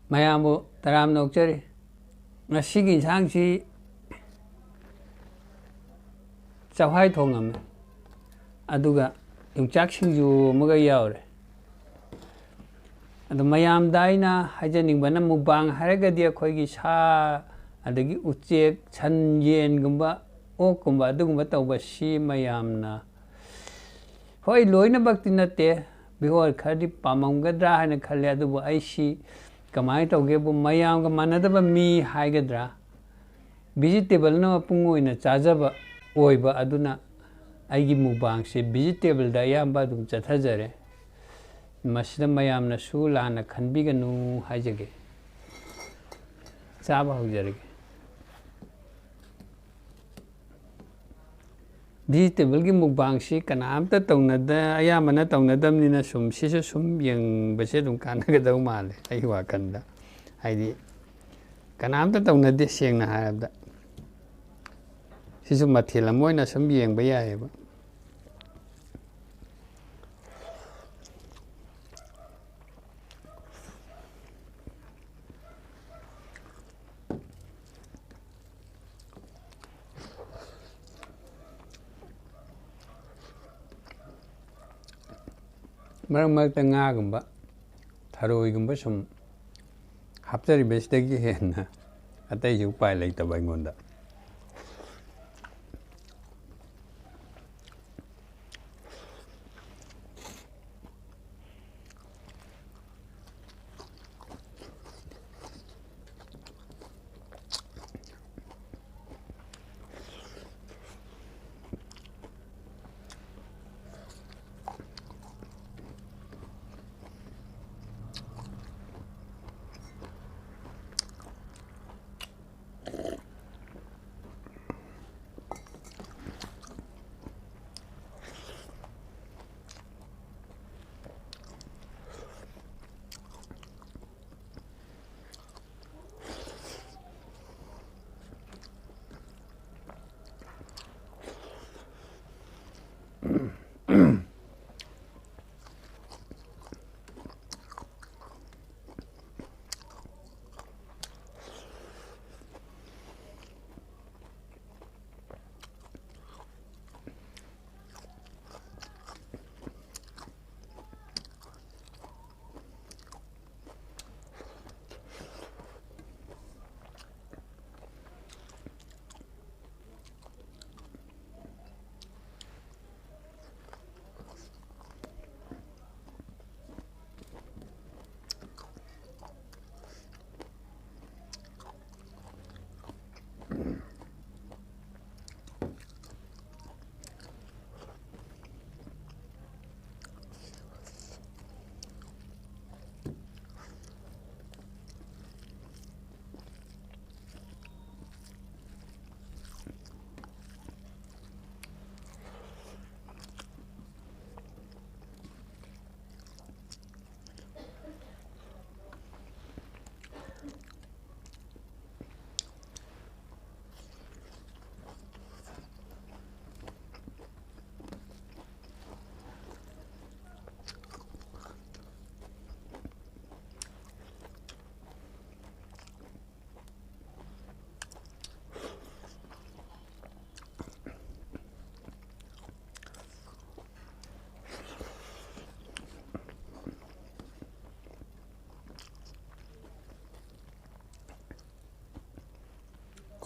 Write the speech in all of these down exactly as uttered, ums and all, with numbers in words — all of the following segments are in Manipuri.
ꯃꯌꯥꯝꯕꯨ ꯇꯔꯥꯝꯅ ꯑꯣꯛꯆꯔꯤ꯫ ꯉꯁꯤꯒꯤ ꯏꯟꯁꯥꯡꯁꯤ ꯆꯥꯛꯍꯋꯥꯏ ꯊꯣꯡꯉꯝꯃꯦ, ꯑꯗꯨꯒ ꯌꯣꯡꯆꯥꯛ ꯁꯤꯡꯖꯨ ꯑꯃꯒ ꯌꯥꯎꯔꯦ꯫ ꯑꯗꯣ ꯃꯌꯥꯝꯗ ꯑꯩꯅ ꯍꯥꯏꯖꯅꯤꯡꯕꯅ, ꯃꯨꯛꯕꯥꯡ ꯍꯥꯏꯔꯒꯗꯤ ꯑꯩꯈꯣꯏꯒꯤ ꯁꯥ, ꯑꯗꯒꯤ ꯎꯆꯦꯛ, ꯁꯟ, ꯌꯦꯟꯒꯨꯝꯕ, ꯑꯣꯛꯀꯨꯝꯕ, ꯑꯗꯨꯒꯨꯝꯕ ꯇꯧꯕꯁꯤ ꯃꯌꯥꯝꯅ, ꯍꯣꯏ, ꯂꯣꯏꯅꯃꯛꯇꯤ ꯅꯠꯇꯦ, viewer ꯈꯔꯗꯤ ꯄꯥꯝꯃꯝꯒꯗ꯭ꯔꯥ ꯍꯥꯏꯅ ꯈꯜꯂꯦ꯫ ꯑꯗꯨꯕꯨ ꯑꯩꯁꯤ ꯀꯃꯥꯏꯅ ꯇꯧꯒꯦꯕꯨ, ꯃꯌꯥꯝꯒ ꯃꯥꯟꯅꯗꯕ ꯃꯤ ꯍꯥꯏꯒꯗ꯭ꯔꯥ, vegetableꯅ ꯃꯄꯨꯡ ꯑꯣꯏꯅ ꯆꯥꯖꯕ ꯑꯣꯏꯕ ꯑꯗꯨꯅ, ꯑꯩꯒꯤ ꯃꯨꯛꯕꯥꯡꯁꯦ vegetableꯗ ꯑꯌꯥꯝꯕ ꯑꯗꯨꯝ ꯆꯠꯊꯖꯔꯦ꯫ ꯃꯁꯤꯗ ꯃꯌꯥꯝꯅꯁꯨ ꯂꯥꯟꯅ ꯈꯟꯕꯤꯒꯅꯨ ꯍꯥꯏꯖꯒꯦ꯫ ꯆꯥꯕ ꯍꯧꯖꯔꯒꯦ꯫ Vegetableꯒꯤ ꯃꯨꯛꯕꯥꯡꯁꯤ ꯀꯅꯥꯝꯇ ꯇꯧꯅꯗ-, ꯑꯌꯥꯝꯕꯅ ꯇꯧꯅꯗꯕꯅꯤꯅ, ꯁꯨꯝ ꯁꯤꯁꯨ ꯁꯨꯝ ꯌꯦꯡꯕꯁꯦ ꯑꯗꯨꯝ ꯀꯥꯟꯅꯒꯗꯧ ꯃꯥꯜꯂꯦ ꯑꯩꯒꯤ ꯋꯥꯈꯜꯗ꯫ ꯍꯥꯏꯗꯤ, ꯀꯅꯥꯝꯇ ꯇꯧꯅꯗꯦ, ꯁꯦꯡꯅ ꯍꯥꯏꯔꯕꯗ꯫ ꯁꯤꯁꯨ ꯃꯊꯦꯜ ꯑꯃ ꯑꯣꯏꯅ ꯁꯨꯝ ꯌꯦꯡꯕ ꯌꯥꯏꯌꯦꯕ꯫ ꯃꯔꯛ ꯃꯔꯛꯇ ꯉꯥꯒꯨꯝꯕ, ꯊꯔꯣꯏꯒꯨꯝꯕ ꯁꯨꯝ ꯍꯥꯞꯆꯔꯤꯕꯁꯤꯗꯒꯤ ꯍꯦꯟꯅ ꯑꯇꯩꯁꯨ ꯎꯄꯥꯏ ꯂꯩꯇꯕ ꯑꯩꯉꯣꯟꯗ꯫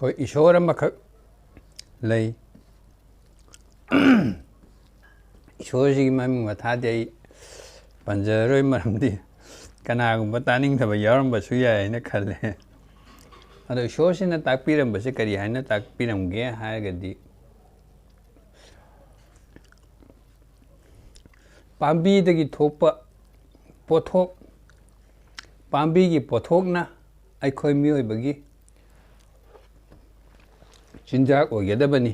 ꯑꯩꯈꯣꯏ ꯏꯁꯣꯔ ꯑꯃꯈꯛ ꯂꯩ꯫ ꯏꯁꯣꯔꯁꯤꯒꯤ ꯃꯃꯤꯡ ꯃꯊꯥꯗꯤ ꯑꯩ ꯄꯟꯖꯔꯔꯣꯏ, ꯃꯔꯝꯗꯤ ꯀꯅꯥꯒꯨꯝꯕ ꯇꯥꯅꯤꯡꯗꯕ ꯌꯥꯎꯔꯝꯕꯁꯨ ꯌꯥꯏ ꯍꯥꯏꯅ ꯈꯜꯂꯦ꯫ ꯑꯗꯣ ꯏꯁꯣꯔꯁꯤꯅ ꯇꯥꯛꯄꯤꯔꯝꯕꯁꯦ ꯀꯔꯤ ꯍꯥꯏꯅ ꯇꯥꯛꯄꯤꯔꯝꯒꯦ ꯍꯥꯏꯔꯒꯗꯤ, ꯄꯥꯝꯕꯤꯗꯒꯤ ꯊꯣꯛꯄ ꯄꯣꯠꯊꯣꯛ, ꯄꯥꯝꯕꯤꯒꯤ ꯄꯣꯠꯊꯣꯛꯅ ꯑꯩꯈꯣꯏ ꯃꯤꯑꯣꯏꯕꯒꯤ ꯆꯤꯟꯖꯥꯛ ꯑꯣꯏꯒꯗꯕꯅꯤ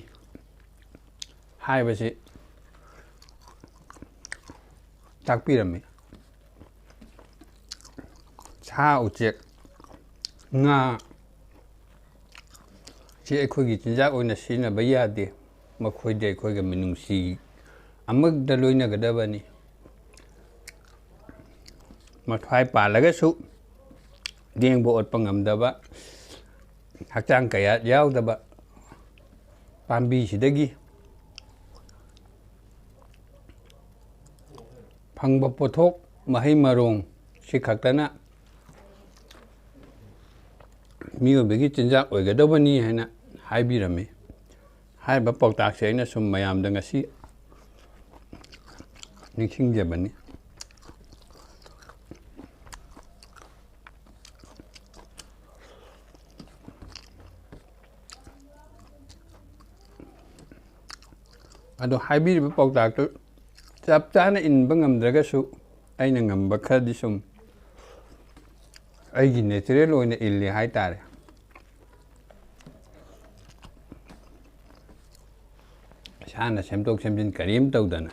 ꯍꯥꯏꯕꯁꯤ ꯇꯥꯛꯄꯤꯔꯝꯃꯤ꯫ ꯁꯥ ꯎꯆꯦꯛ, ꯉꯥ, ꯁꯤ ꯑꯩꯈꯣꯏꯒꯤ ꯆꯤꯟꯖꯥꯛ ꯑꯣꯏꯅ ꯁꯤꯖꯤꯟꯅꯕ ꯌꯥꯗꯦ꯫ ꯃꯈꯣꯏꯗꯤ ꯑꯩꯈꯣꯏꯒ ꯃꯤꯅꯨꯡꯁꯤ ꯑꯃꯗ ꯂꯣꯏꯅꯒꯗꯕꯅꯤ꯫ ꯃꯊ꯭ꯋꯥꯏ ꯄꯥꯜꯂꯒꯁꯨ ꯂꯦꯡꯕ ꯑꯣꯠꯄ ꯉꯝꯗꯕ, ꯍꯛꯆꯥꯡ ꯀꯌꯥꯠ ꯌꯥꯎꯗꯕ ꯄꯥꯝꯕꯤꯁꯤꯗꯒꯤ ꯐꯪꯕ ꯄꯣꯠꯊꯣꯛ, ꯃꯍꯩ ꯃꯔꯣꯡ, ꯁꯤ ꯈꯛꯇꯅ ꯃꯤꯑꯣꯏꯕꯒꯤ ꯆꯤꯟꯖꯥꯛ ꯑꯣꯏꯒꯗꯧꯕꯅꯤ ꯍꯥꯏꯅ ꯍꯥꯏꯕꯤꯔꯝꯃꯤ꯫ ꯍꯥꯏꯔꯤꯕ ꯄꯥꯎꯇꯥꯛꯁꯦ ꯑꯩꯅ ꯁꯨꯝ ꯃꯌꯥꯝꯗ ꯉꯁꯤ ꯅꯤꯡꯁꯤꯡꯖꯕꯅꯤ꯫ ꯑꯗꯣ ꯍꯥꯏꯕꯤꯔꯤꯕ ꯄꯥꯎꯇꯥꯛꯇꯨ ꯆꯞ ꯆꯥꯅ ꯏꯟꯕ ꯉꯝꯗ꯭ꯔꯒꯁꯨ, ꯑꯩꯅ ꯉꯝꯕ ꯈꯔꯗꯤ ꯁꯨꯝ ꯑꯩꯒꯤ natural ꯑꯣꯏꯅ ꯏꯜꯂꯤ ꯍꯥꯏꯇꯥꯔꯦ꯫ ꯏꯁꯥꯅ ꯁꯦꯝꯗꯣꯛ ꯁꯦꯝꯖꯤꯟ ꯀꯔꯤꯝ ꯇꯧꯗꯅ꯫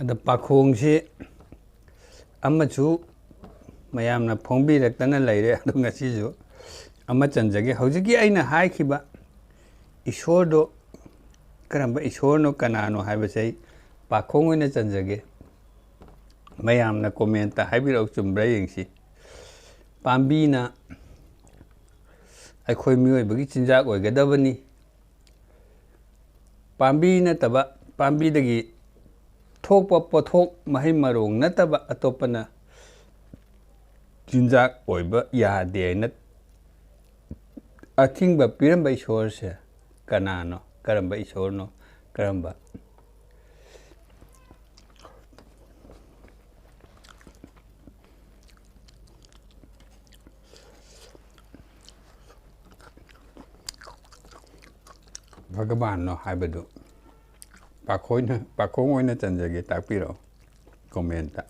ꯑꯗ ꯄꯥꯈꯣꯡꯁꯤ ꯑꯃꯁꯨ ꯃꯌꯥꯝꯅ ꯐꯣꯡꯕꯤꯔꯛꯇꯅ ꯂꯩꯔꯦ꯫ ꯑꯗꯣ ꯉꯁꯤꯁꯨ ꯑꯃ ꯆꯟꯖꯒꯦ꯫ ꯍꯧꯖꯤꯛꯀꯤ ꯑꯩꯅ ꯍꯥꯏꯈꯤꯕ ꯏꯁꯣꯔꯗꯣ ꯀꯔꯝꯕ ꯏꯁꯣꯔꯅꯣ, ꯀꯅꯥꯅꯣ ꯍꯥꯏꯕꯁꯦ ꯑꯩ ꯄꯥꯈꯣꯡ ꯑꯣꯏꯅ ꯆꯟꯖꯒꯦ꯫ ꯃꯌꯥꯝꯅ ꯀꯣꯃꯦꯟꯇ ꯍꯥꯏꯕꯤꯔꯛꯎ, ꯆꯨꯝꯕ꯭ꯔꯥ ꯌꯦꯡꯁꯤ꯫ ꯄꯥꯝꯕꯤꯅ ꯑꯩꯈꯣꯏ ꯃꯤꯑꯣꯏꯕꯒꯤ ꯆꯤꯟꯖꯥꯛ ꯑꯣꯏꯒꯗꯕꯅꯤ꯫ ꯄꯥꯝꯕꯤ ꯅꯠꯇꯕ, ꯄꯥꯝꯕꯤꯗꯒꯤ ꯊꯣꯛꯄ ꯄꯣꯠꯊꯣꯛ, ꯃꯍꯩ ꯃꯔꯣꯡ ꯅꯠꯇꯕ ꯑꯇꯣꯞꯄꯅ ꯆꯤꯟꯖꯥꯛ ꯑꯣꯏꯕ ꯌꯥꯗꯦ ꯍꯥꯏꯅ ꯑꯊꯤꯡꯕ ꯄꯤꯔꯝꯕ ꯏꯁꯣꯔꯁꯦ ꯀꯅꯥꯅꯣ? ꯀꯔꯝꯕ ꯏꯁꯣꯔꯅꯣ? ꯀꯔꯝꯕ? ꯚꯒꯕꯥꯟꯅꯣ ꯍꯥꯏꯕꯗꯨ ꯄꯥꯈꯣꯏꯅ-, ꯄꯥꯈꯣꯡ ꯑꯣꯏꯅ ꯆꯟꯖꯒꯦ, ꯇꯥꯛꯄꯤꯔꯛꯑꯣ ꯀꯣꯃꯦꯟꯇ꯫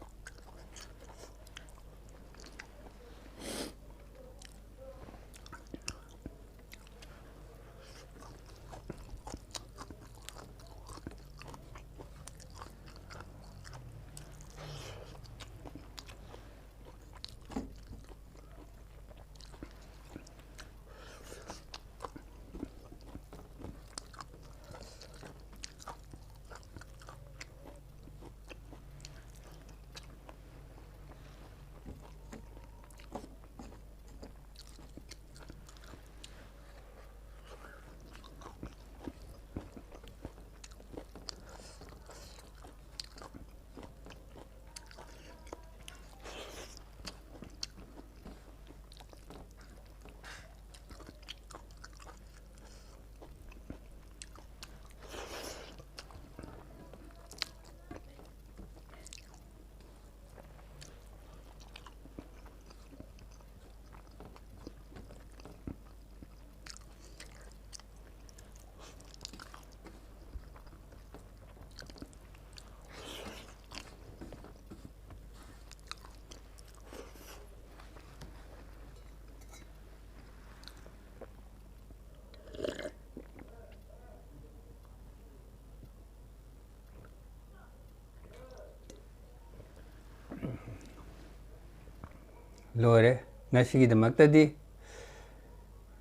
ꯂꯣꯏꯔꯦ꯫ ꯉꯁꯤꯒꯤꯗꯃꯛꯇꯗꯤ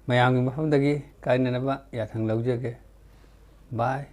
ꯃꯌꯥꯝꯒꯤ ꯃꯐꯝꯗꯒꯤ ꯀꯥꯏꯅꯅꯕ ꯌꯥꯊꯪ ꯂꯧꯖꯒꯦ꯫ ꯕꯥꯏ꯫